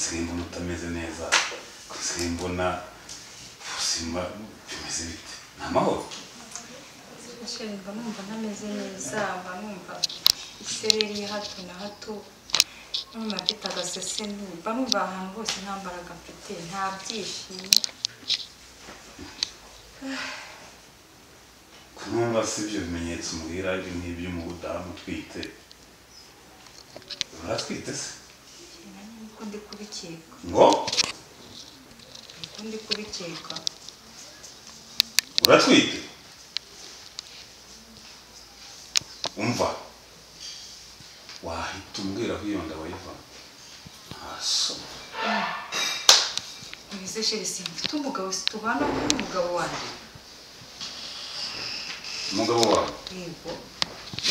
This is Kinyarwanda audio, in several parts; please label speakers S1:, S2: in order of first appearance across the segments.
S1: Nsigaye mbona utameze neza, nsigaye mbona ubuzima bimeze bite? Ni amahoro?
S2: Chéri, mba numva ntameze neza, mba numva isereri ya hato na hato, numva mfite agasesemi, mba numva ahantu hose nta mbaraga mfite, nta byishimo.
S1: Numva si ibyo bimenyetso umbwira ari nk'iby'umudamu utwite. Uratwite se?
S2: Niko ndi kubikeka.
S1: Ngo?
S2: Niko ndi kubikeka.
S1: Uratwite? Umva, wahita umbwira aho iyo nda wayivana. Ntaso.
S2: Mbese chéri, simfite umugabo, situbana n'umugabo wanjye.
S1: Umugabo wawe?
S2: Yego.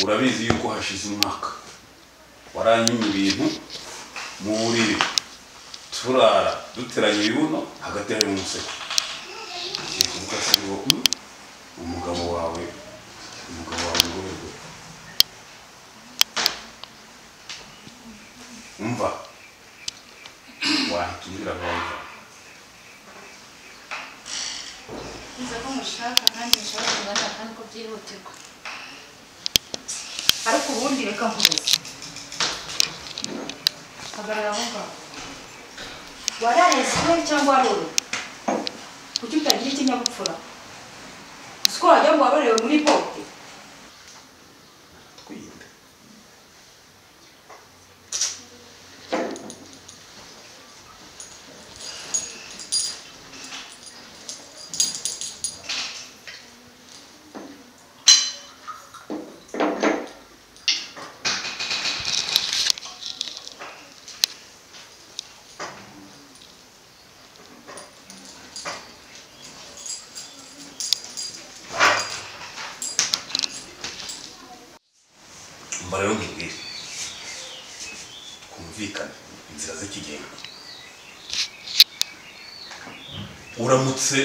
S1: Urabizi yuko hashize umwaka waranyimye ibintu mu buriri, turara duteranye ibibuno, hagati harimo umuseke. Ngiye kuvuga se ngo umugabo wawe, umugabo wawe ngo wego. Umva, wahita umbwira aho wayivana.
S3: Nzi ko mushaka kandi nshaka kuganira kandi ko byihutirwa.
S2: Ariko ubundi reka nkubaze. Hagarara aho ngaho. Wararezwe cyangwa warorowe? Kuki utagira ikinyabupfura? Uzi ko wagira ngo warorewe muri bote?
S1: Twite. Rero nkubwire twumvikane inzira z'ikigenda. Uramutse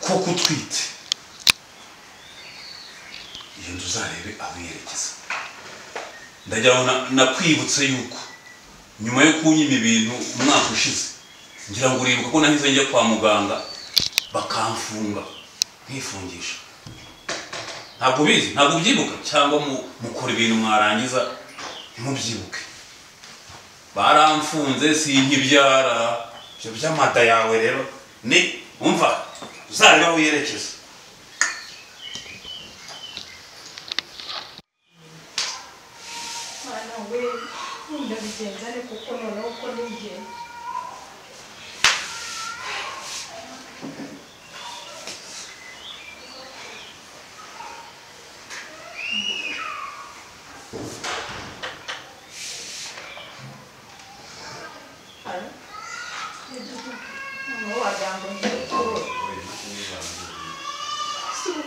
S1: koko utwite, iyo nzu uzarebe aho yerekeza. Ndagira ngo nakwibutse yuko nyuma yo kunyima ibintu umwaka ushize, ngira ngo uribuka ko nahise njya kwa muganga bakamfunga nkifungisha. Ntabwo ubizi, ntabwo ubyibuka, cyangwa mukora ibintu mwarangiza ntimubyibuke. Baramfunze sinkibyara. Ibyo by'amada yawe rero ni umva uzarebe aho yerekeza.
S2: Mwana we, ndabigenza ariko kuko noneho uko nigiye.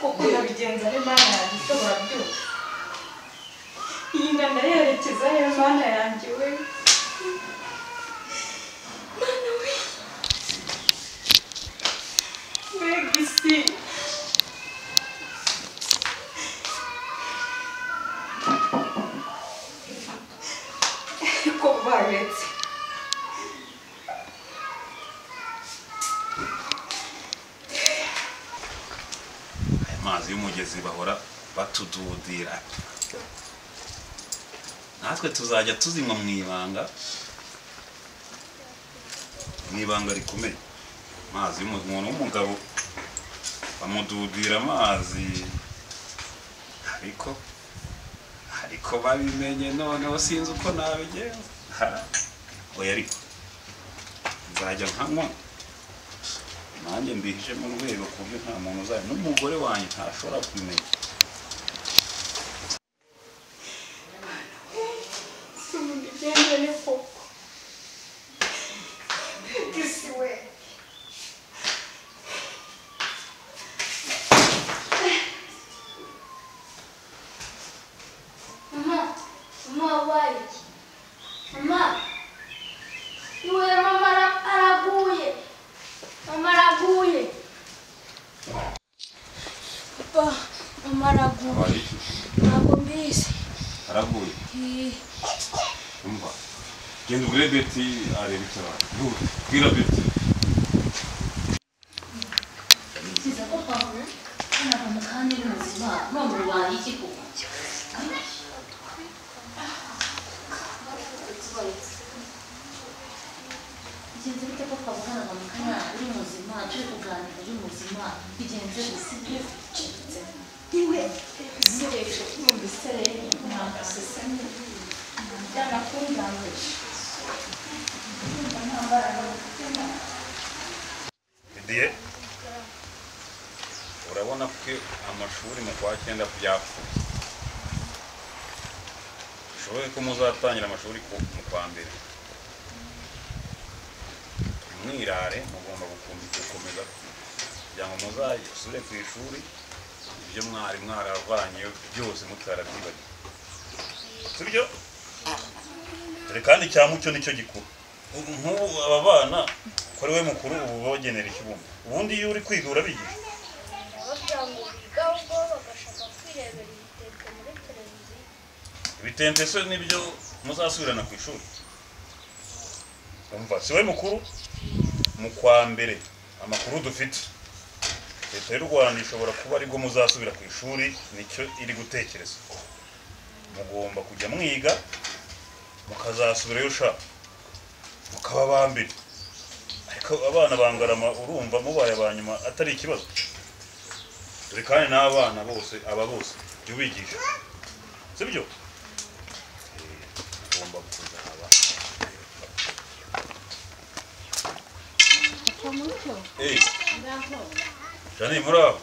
S2: Koko ndabigenza ari Mana yanjye ishobora byose. Iyi nda ndayerekeza he Mana yanjye we? Mana we, mbega isi. Ko baretse.
S1: Amazi y'umugezi bahora batududira, natwe tuzajya tuzinywa mu ibanga, mu ibanga rikomeye. Amazi y'umuntu w'umugabo bamududira amazi, ariko babimenye noneho sinzi uko nabigenza. Oya, ariko nzajya nkanywa nanjye mbihishe mu rwego ku buryo nta muntu uzajya, n'umugore wanjye ntashobora kubimenya.
S3: Mama, mama wabaye iki? Mama, iwe mama araguye. Mama araguye. Papa, mama araguye. Ntabwo mbizi.
S1: Araguye? Umva, Genda ubwire Beti arebe icyo abaye. Ihute, bwira Beti.
S3: Byiza ko papa ntabwo kandi uri muzima none ubaye iki koko? Bigenze bite ko twavuganaga mu kanya uri muzima turi kuganira uri muzima bigenze bite?
S2: Iwe isereri numva isereri ntabwo seseme byanakundambije numva nta mbaraga mfite.
S1: Didier, urabona ko amashuri mu kwa cyenda byapfuye. Bishoboke ko muzatangira amashuri mu kwa mbere. Mwirare mugomba gukomeza kugira ngo muzasubire ku ishuri ibyo mwari mwaravanyeyo byose mutarabyibagiwe. Sibyo? Dore kandi icya mucyo nicyo gikuru. Nk'ubu aba bana ko ari we mukuru ubu bagenera ikibumbe. Ubundi iyo uri kwiga urabigisha.
S4: Ndababwira ngo biga ahubwo bagashaka kwirebera ibitente muri televiziyo.
S1: Ibitente se nibyo muzasubirana ku ishuri? Umva, si we mukuru mu kwa mbere amakuru dufite Leta y'u Rwanda ishobora kuba aribwo muzasubira ku ishuri, nicyo iri gutekereza. Mugomba kujya mwiga mukazasubirayo sha mukaba ba mbere. Ariko abana bangarama urumva mubaye abanyuma atari ikibazo. Dore kandi n'abana bose aba bose jya ubigisha, sibyo? Ugomba kuzaba Jani muraho.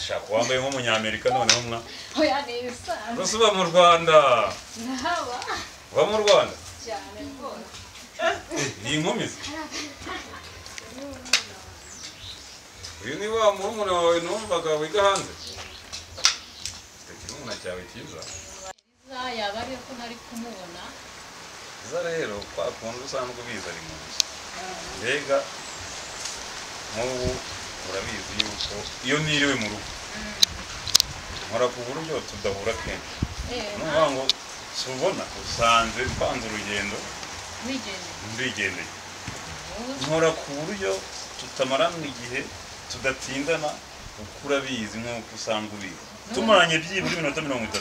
S1: Shaka wambaye nk'umunyamerika noneho mwa.
S3: Oya ni ibisanzwe.
S1: Gusa uba mu Rwanda.
S3: Ntaba.
S1: Uba mu Rwanda?
S3: Cyane rwose.
S1: Ni inkumi se? Uyu ni wa murumuna wawe numvaga wiga hanze? Ufite ikirumuna cyawe cyiza.
S3: Yaba ari ko ntari kumubona.
S1: Iza rero kwa kundi usanzwe ubizi ari mu nzu. Mbega nk'ubu urabizi yuko iyo niriwe mu rugo nkora ku buryo tudahura kenshi. Ni ukuvuga ngo subona usanze mpanze urugendo ndigendeye. Nkora ku buryo tutamaranwa igihe tudatindana kuko urabizi nk'uko usanzwe ubizi. Tumaranye byibura iminota 30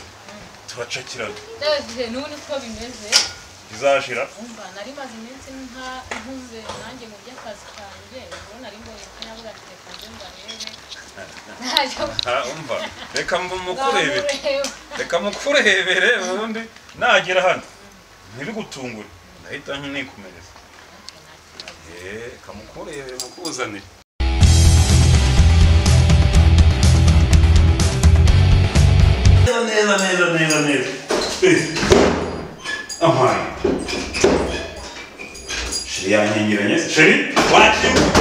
S1: turacakirana.
S3: N'ubu niko bimeze.
S1: Bizashira.
S3: Umva nari maze iminsi nkuze nanjye mu by'akazi kanjye ubwo nari mbonye akanyabuga ati reka nze mbarebe.
S1: Umva reka mukurebere. Reka mukurebere ubundi nagera hano ntibigutungure ndahita nikumereza. Kamukurebere mukuzanire. Neza neza neza neza. Amaye. Sheri yanyenyeranye. Sheri wakinguye.